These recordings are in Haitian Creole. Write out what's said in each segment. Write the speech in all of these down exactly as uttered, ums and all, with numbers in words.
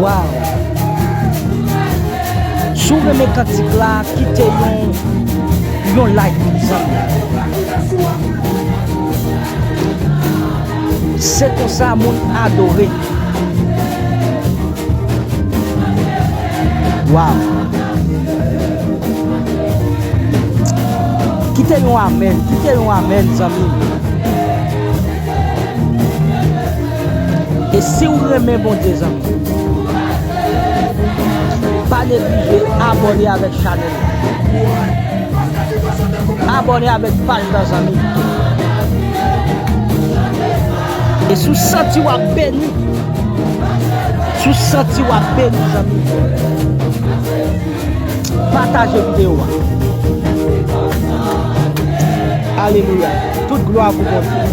Wow. Si w renmen kantik la, kite yon, yon like, zanmi. Se konsa moun adore. Wow. Kite yon amèn, kite yon amèn, zanmi. E si w renmen Bondye, zanmi, pa neglije abòne avèk chanèl la. Abòne avèk paj la, zanmi. E si w santi w ap beni, si w santi w ap beni, zanmi, pataje videyo a. Alelouya. Tout glwa pou Bondye.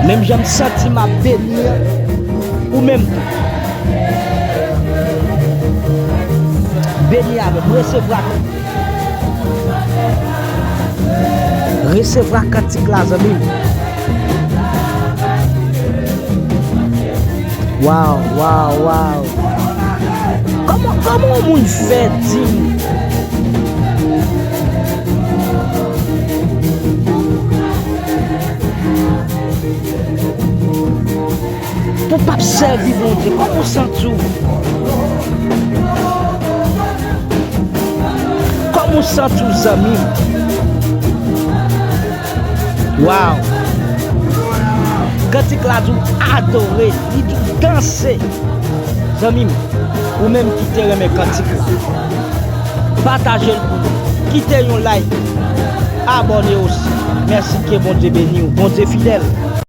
Menm jan m santi m ap beni an, ou menm tou. Beni avè m, resevwa. Resevwa kantik la, zanmi m. Wow, wow, wow. Kòman, kòman yon moun fè di m pou w p ap sèvi Bondye? Kòman w santi w? Kòman w santi w, zanmi m? Wow! Kantik la di w adore, li di w danse. Zanmi m, ou menm ki te renmen kantik la, pataje l pou nou. Kite yon like, abòne osi. Mèsi, ke Bondye beni w. Bondye fidèl.